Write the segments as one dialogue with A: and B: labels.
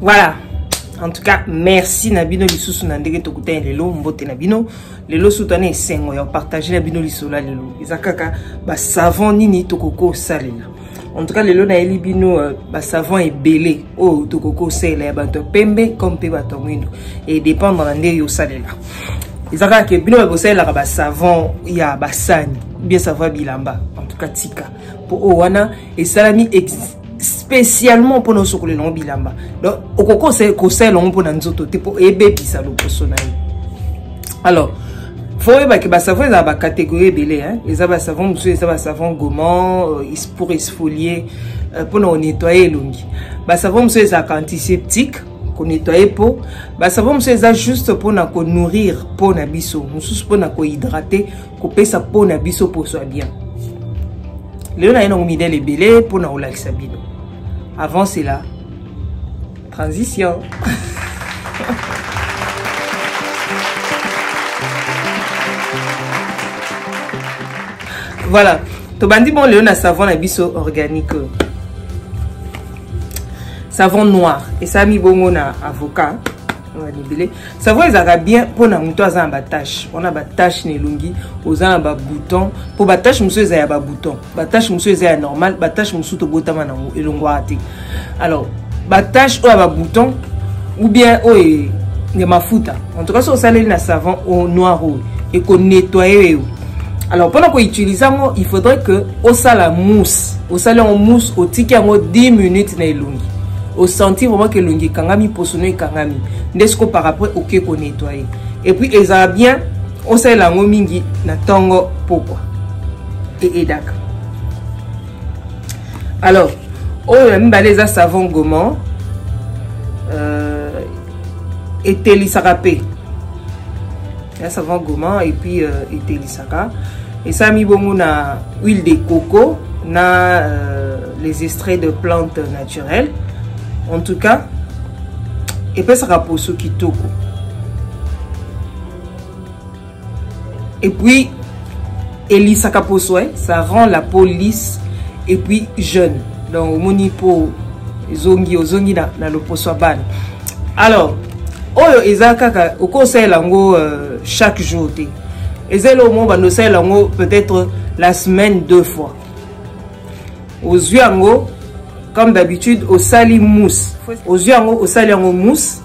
A: Voilà. En tout cas, merci na bino lisusu na ndenge tokutani lelo, mbote na bino. Lelo surtout na esengo ya partager na bino lisolo ya lelo. Eza kaka ba savon nini tokoki kosalela. En tout cas, lelo nayeli bino ba savon ebele oyo tokoki kosalela ya bato ya pembe comme mpe bato ya mwindo. Et dépendre na ndenge osalela. Eza kaka ke bino bakosalelaka ba savon ya basani bien savon ya bilamba. En tout cas, tika. Po oyo wana esalami spécialement mpona osokolela yango bilamba. Donc okoki kosalela yango mpona nzoto te mpo ebebisa loposo na yo. Alors, faut oyeba ke basavon ezala bacatégorie ebele, hein? Eza basavon mosusu eza basavon gommant pour exfolier, mpona konettoyer elongi. Basavon mosusu ezalaka antiseptique, konettoyer peau. Basavon mosusu eza juste mpona konourrir peau na biso, mosusu mpona kohydrater, kopesa peau na biso poso ya bien. Lelo na ye nango midele ebele mpona kolakisa bino. Avant cela, transition. Voilà, tobandi bon lelo na savon na biso organique, savon noir esalami bongo na avocat ebele. Savon ezalaka bien mpona moto aza na batache wana, batache na elongi, oza na babouton, mpo batache mosusu eza ya babouton, batache mosusu eza ya normal, batache mosusu tobotama nango, elongwaka te. Alors batache oyo ya babouton ou bien oyo ya mafuta, en tout cas so osaleli na savon au noir oyo, ekonettoyer yo. Alors mpona koutiliser yango, il faudrait que osala mousse. Osali yango mousse, otiki yango 10 minutes na elongi, osentir vraiment ke elongi ekangami, poso no ekangami. Nde siko par après oke konettoyer. Et puis ezala bien osalela yango mingi na ntongo, pokwa eedaka. Alors oyo ya mibale eza savon gommant, etelisaka mpe ya savon gommant. Et puis etelisaka, esalami bongo na huile de coco na les extraits de plantes naturelles. En tout cas epesaka poso kitoko et puis elisaka poso, eh? Ça rend la peau lisse et puis jeune. Donc omoni po ezongi, ozongi na loposo ya bana. Alors oyo eza kaka okosalela yango chaque jour te. Eza eloko moko bando osalela yango peut-être la semaine deux fois. Ozwi yango comme d'habitude, osali mousse, ozwi yango, osali yango mousse,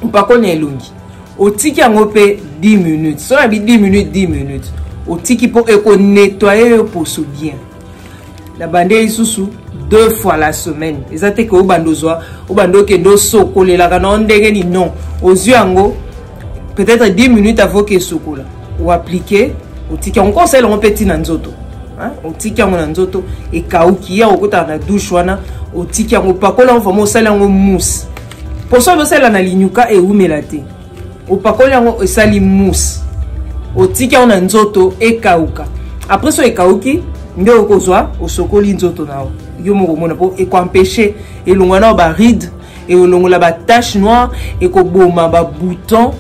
A: opakoli na elongi, otiki yango mpe 10 minutes. So nabi 10 minutes, 10 minutes otiki mpo ekonettoyer yo poso bien. Na bande lisusu deux fois la semaine. Eza te ke obanda ozwa, obanda okende osokolelaka na ndenge nini. Non, ozwi yango peut-être 10 minutes avant ke esokola, oappliquer, otiki yango. Kosalela yango mpe ntina nzoto, otiki yango na nzoto, ekauki ya okotaka na douche wana, otiki yango, opakola yango vraiment, osali yango mousse. Poso ozosalela na linyuka ewumela te. Opakoli yango, esali mousse, otiki yango na nzoto, ekauka. Après so ekauki nde okozwa, osokoli nzoto na yo, yo moko omona, mpo ekoempêcher elongwa na baride, elongola batache noire, ekoboma babouton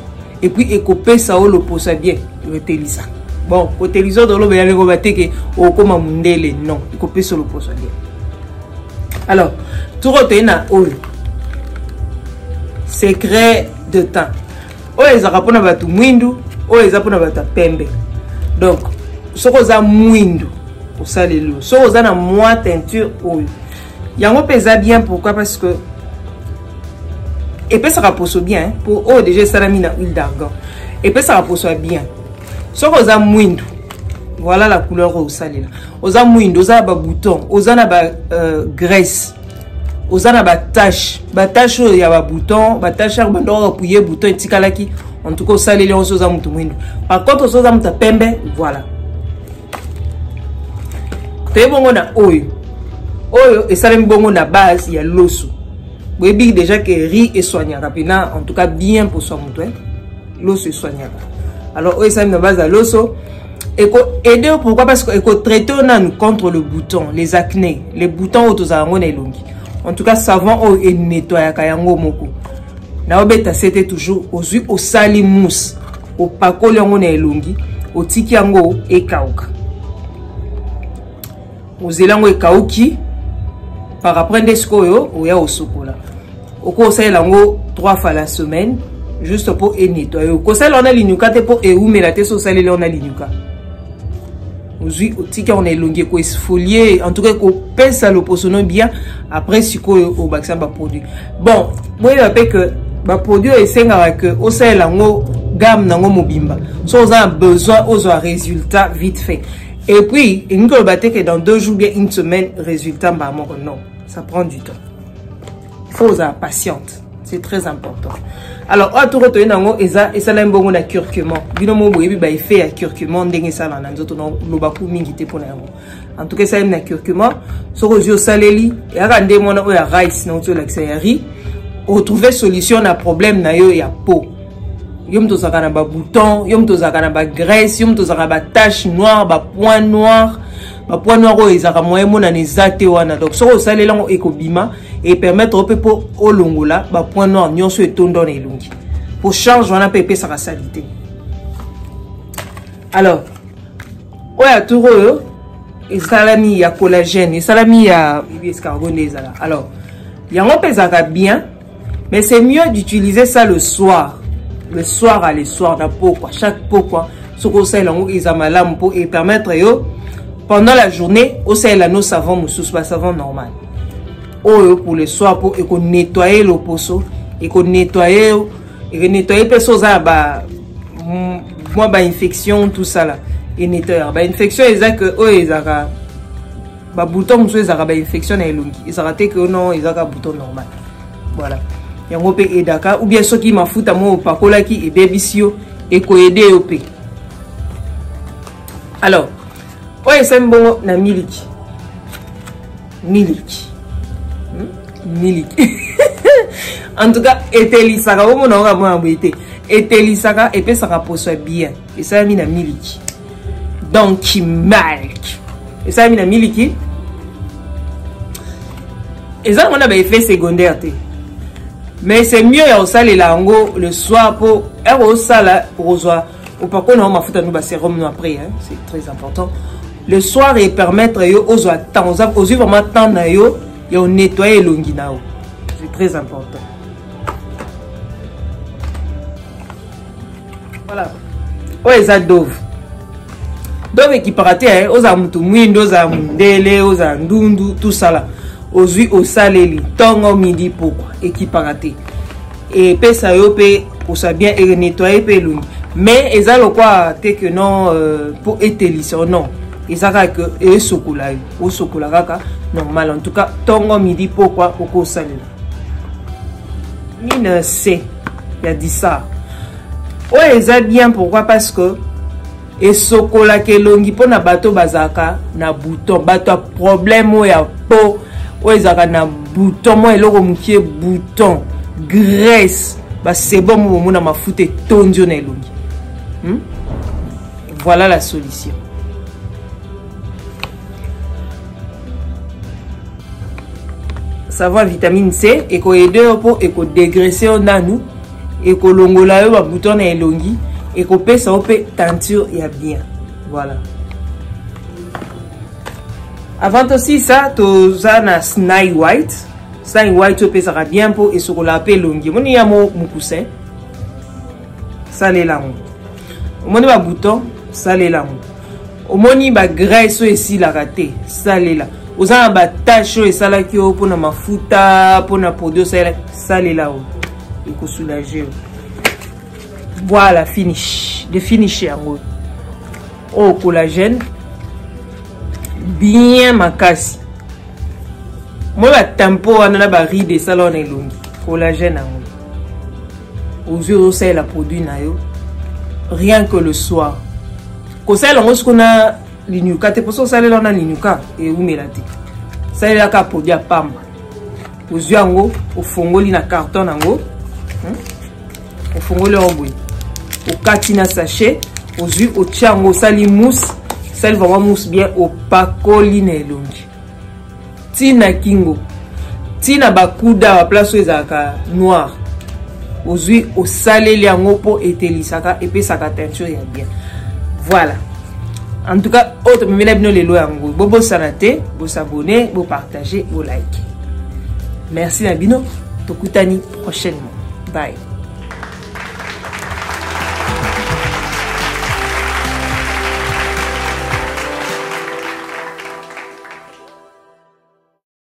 A: et puis ekopesa yo loposo ya bien, ekotelisa. Bon, kotelisa toloba ya lengo bateke okóma mondele, non, ekopesa yo loposo ya bien. Alors toko toye na oyo secret de teint. Oyo ezalaka mpona bato mwindu, oyo eza mpona bato ya pembe. Donc soki oza mwindu, osaleli oyo. Soki oza na mwa teinture, oyo yango mpe eza bien. Pourquoi? Parce que epesaka poso bien, po oyo déjà esalami na huile d'argan, epesaka poso ya bien. Soki oza mwindu, voilà la couleur oyo osalela. Oza mwindu, oza na babouton, oza na ba graisse, oza na batache, batache oyo ya babouton, batache ya bandoko apuye bouton etikalaki, en tout cas osaleli yango so oza motu mwindu. Par contre so oza moto ya pembe, voilà, toye bongo na oyo. Oyo esalemi bongo na base ya loso. Boyebi déjà ke riz esoignaka mpena, en tout cas bien poso ya moto, eh? Loso esoignaka. Alors oyo esalemi na base ya loso, eko aider. Pourquoi? Parce que eko traiter nanu contre le bouton, les acné, les boutons oyo tozala yango na elongi. En tout cas savon oyo enettoyaka yango moko. Naobeta sete toujours, ozwi, osali mousse, opakoli yango na elongi, otiki yango ekauka, ozeli yango ekauki. Par après nde sikoyo oya osokola. Okosalela yango 3 fois la semaine, juste mpo enettoye. Okosalela wana linyuka te mpo ewumela te. So osaleli wana linyuka, ozwi, otiki yango na elongi, ekoexfolie, en tout cas ekopesa loposo no bien. Après sikoyo obakisa baproduit. Bon, boyeba mpe ke baproduit oyo esengaka ke osalela yango gamme nango mobimba, so oza na besoin ozwa résultat vite fait. Et puis elingi koloba te ke dans 2 jours, bien une semaine, résultat mbala moko. Non, ça prend du temps, il faut ozala patiente, c'est très important. Alors oyo toko toye nango eza esalami bongo na curcuma. Bino mo boyebi baeffet ya curcuma ndenge esala na nzoto, lobaku mingi te mpona yango. En tout cas esalemi na curcuma. Soki ozwi, osaleli, eyaka nde mwana oyo ya rice na oti olakisa ya riz, otrouve solution na problème na yo ya peau. Yo moto ozalaka na babouton, yo moto ozalaka na bagraisse, yo moto ozalaka na batache noire, bapoint noir, bapoint noir oyo ezalaka moyen monana eza te wana. Donc soki osaleli yango, ekobima, epermettre mpe mpo olongola bapoint noir nyonso etonda na elongi, po charge wana mpe epesaka saleté. Alors oyo ya tour oyo esalami ya collagène, esalami ya escargot nde ezala. Alors yango mpe ezalaka bien, mais c'est mieux d'utiliser ça le soir, le soir à le soir na pokwa, chaque pokwa. Soki osalela yango, eza malamu mpo epermettre yo pendant la journée osalela no savon mosusu, basavon normal. Oyo pour le soir mpo ekonettoye loposo, ekonettoye, ekonettoye mpe so oza na ba mwa bainfection, tout ça là, enettoyaka bainfection. Eza ke oyo ezalaka babouton mosusu, ezalaka bainfection na elongi, ezalaka te ke non, ezalaka bouton normal. Voilà, yango mpe edaka, ou bien soki mafuta moko opakolaki ebebisi yo, ekoede yo mpe. Alors oyo esali bongo na miliki, miliki, Miliki en tout cas etelisaka, omona oka mwana boye te, etelisaka, epesaka poso ya bien. Esalami na miliki, donc milk esalami na miliki, eza yango na baeffet secondaire te, mais c'est mieux ya kosalela yango le soir mpo ere osala, okozwa opakona yango mafuta no, basérum no après, hein, c'est très important le soir et permettre yo ozwa temps, ozwi vraiment temps na yo ya onettoye elongi na yo, c'est très important. Voilà, oyo eza Dove. Dove ekipaka te ozala motu mwindo, ozala mondele, ozala ndundu, tosala, ozwi, osaleli ntongo, midi, pokwa, ekipaka te, epesa yo mpe kosa bien, enettoye mpe elongi. Mais eza lokwa te que non, mpo etelisa, non, eza kaka ke esokola yo, osokola kaka normal. En tout cas ntongo, midi, pokwa okosalela. Mine C ya disar oyo eza bien. Pourquoi? Parce que esokolaka elongi mpona bato bazalaka na bouton, bato ya problème oyo ya peau oyo ezalaka na bouton, mwa eloko mokie, bouton, graisse, basebon mo bomona mafuta etondi yo na elongi, Voilà la solution. Savon vitamine C ekoyede yo mpo ekodégraisse yo nanu, ekolongola yo babouton na elongi, ekopesa yo mpe teinture ya bien. Voilà, avant tosisa, toza na Sny White. Sny White oyo epesaka bien mpo esokolaka mpe elongi. Omoni ya mo mokuse, salela yango. Omoni babouton, salela yango. Omoni bagraisse oyo esilaka te, salela. Oza na batache oyo esalaki yo mpona mafuta, mpona produit osalela, salela oyo, ekosoulage yo. Voilà, finish de finish yango oyo collagène bien makasi. Moi batampo wana na baride esala wana elongi, collagène yango ozwi, ozosalela produit na yo rien que le soir. Kosalela yango siko na linyuka te, mposo osalela wana linyuka ewumela te. Salelaka produit ya pamba, ozwi yango, ofongoli na carton yango, Ofongoli yango boye, okati na sachet, ozwi, otia yango, osali mousse, osali vraiment mousse bien, opakoli na elongi ntina kingo, ntina bakuda, baplace oyo ezalaka noir, ozwi, osaleli yango mpo etelisaka, epesaka teinture ya bien. Voilà, en tout cas oyo tomemela bino lelo yango. Bobosana te bosabone, bopartage, bolike. Merci na bino. Tokutani prochainement. Bye.